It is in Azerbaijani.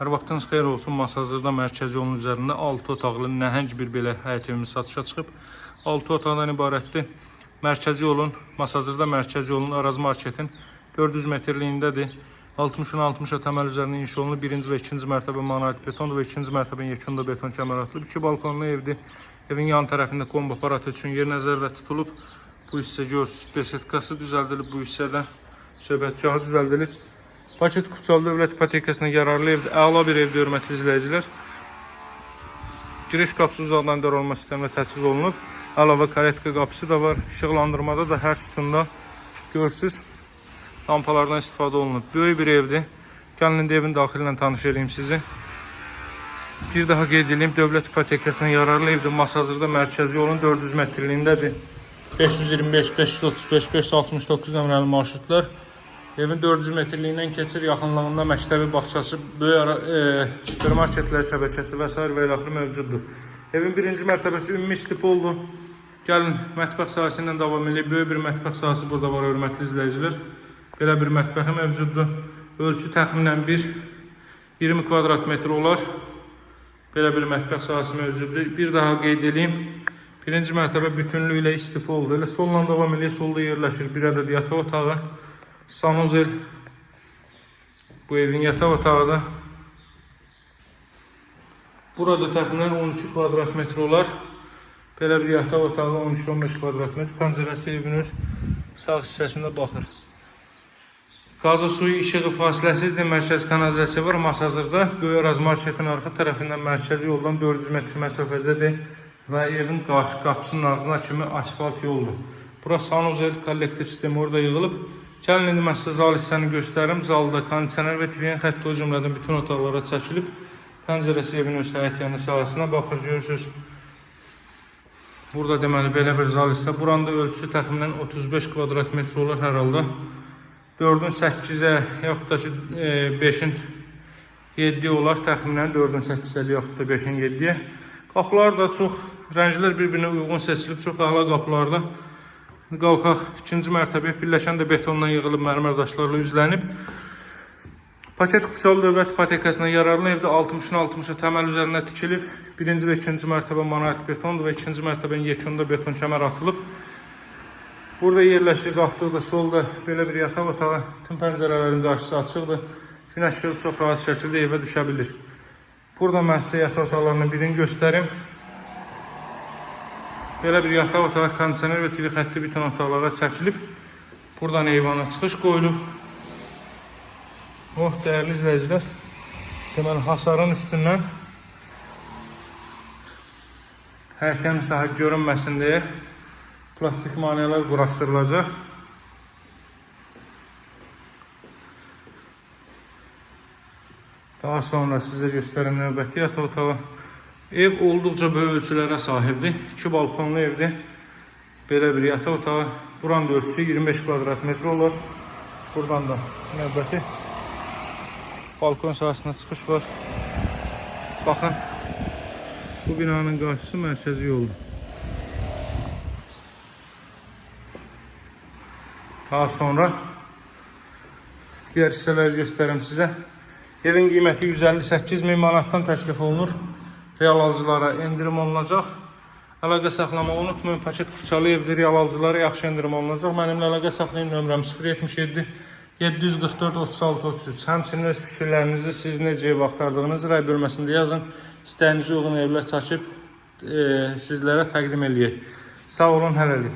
Hər vaxtınız xeyir olsun. Masazırda mərkəzi yolun üzərində 6 otaqlı nəhəng bir belə həyət evimiz satışa çıxıb. 6 otaqdan ibarətdir. Mərkəzi yolun, Masazırda mərkəzi yolun Araz Marketin 400 metrliyindədir. 60-ın 60-a təməl üzərində inşa olunub. Birinci və ikinci mərtəbə monolit betondur və ikinci mərtəbənin yekunda beton kəmər atılıb. 2 balkonlu evdir. Evin yan tərəfində kombo aparatı üçün yer nəzərdə tutulub. Bu hissə görürsünüz, besetkası düzəldilib bu hissədə. Söhbətgahı düzəldilib. Paket Kupçalı Dövlət İpotekasına yararlı evdir. Əla bir evdir, hörmətli izləyicilər. Giriş qapısı uzaqdan idarə olma sistemlə təchiz olunub. Əlavə karetka qapısı da var. İşıqlandırmada da hər sütunda görürsüz lampalardan istifadə olunub. Böyük bir evdir. Gəlin indi evin daxili ilə tanış eləyim sizi. Bir daha qeyd edeyim, dövlət ipotekasına yararlı evdir. Masazırda mərkəzi yolun 400 metrliyindədir. 525, 535, 569 nömrəli marşrutlar. Evin 400 metrliyindən keçir. Yaxınlığında məktəbi, bağçası, böyük supermarketlər şəbəkəsi və sair və ilaxırı mövcuddur. Evin birinci mərtəbəsi ümumi istipoldur. Gəlin mətbəx sahəsi ilə davam eləyək. Böyük bir mətbəx sahəsi burada var, hörmətli izləyicilər. Belə bir mətbəxi mövcuddur. Ölçü təxminən bir 20 kvadrat metr olar. Belə bir mətbəx sahəsi mövcuddur. Bir daha qeyd edeyim. Birinci mərtəbə bütünlüyü ilə istipoldur. Elə solla davam eləyək. Solda yerləşir bir ədəd yataq otağı. Sanuzel bu evin yataq otağıdır. Burada təxminən 12 kvadrat metr olar. Belə bir yataq otağı 13-15 kvadrat metr. Pəncərəsi evin öz sağ hissəsində baxır. Qazı, suyu, işığı fasiləsizdir. Mərkəzi kanalizasiya var Masazırda. Böyük Araz marketin arxa tərəfindən mərkəzi yoldan 400 metr məsafədədir və evin qarşı qapısının ağzına kimi asfalt yoldur. Bura sanuzel, kollektor sistemi orada yığılıb. Gəlin indi mən sizə zal hissəni göstərim. Zalda kondisioner və TV-nin xətti o cümlədən bütün otaqlara çəkilib. Pəncərəsi evin öz həyət yanı sahəsinə baxır, görürsünüz. Burada deməli belə bir zal hissə. Buranın da ölçüsü təxminən 35 kvadrat metr olar hər halda. 4-ün 8-ə yaxud da ki 5-in 7-yə olar təxminən 4-ün 8-ə yaxud da 5-in 7-yə. Qapılar da çox, rənglər bir-birinə uyğun seçilib, çox əla qapılardır. Qalxaq ikinci mərtəbəyə, pilləkən də betondan yığılıb, mərmər daşlarla üzlənib. Paket Kupçalı Dövlət İpotekasına yararlı evdə 60-ın 60-a təməl üzərində tikilib. Birinci və ikinci mərtəbə monolit betondur və ikinci mərtəbənin yekunda beton kəmər atılıb. Burada yerləşir, qalxdıqda solda belə bir yataq otağı, tüm pəncərələrin qarşısı açıqdır. Günəş işığı çox rahat şəkildə evə düşə bilir. Burada mən sizə yataq otaqlarının birini göstərim. Belə bir yataq otağı, kondisioner və TV xətti bütün otaqlara çəkilib. Buradan eyvana çıxış qoyulub. Oh, dəyərli izləyicilər. Deməli, hasarın üstündən həyətyan sahə görünməsin deyə plastik maneələr quraşdırılacaq. Daha sonra sizə göstərim növbəti yataq otağı. Ev olduqca böyük ölçülərə sahibdir. 2 balkonlu evdir. Belə bir yataq otağı. Buranın da ölçüsü 25 kvadrat metr olur. Buradan da növbəti balkon sahəsinə çıxış var. Baxın, bu binanın qarşısı mərkəzi yoldur. Daha sonra digər hissələri göstərim sizə. Evin qiyməti 158 min manatdan təklif olunur. Real alıcılara endirim olunacaq. Əlaqə saxlamağı unutmayın. Paket Kupçalı evdir. Real alıcılara yaxşı endirim olunacaq. Mənimlə əlaqə saxlayın. Nömrəm 077 744 36 33. Həmçinin öz fikirlərinizi siz necə ev axtardığınızı rəy bölməsində yazın. İstəyinizə uyğun evlər çəkib sizlərə təqdim eləyək. Sağ olun, hələlik.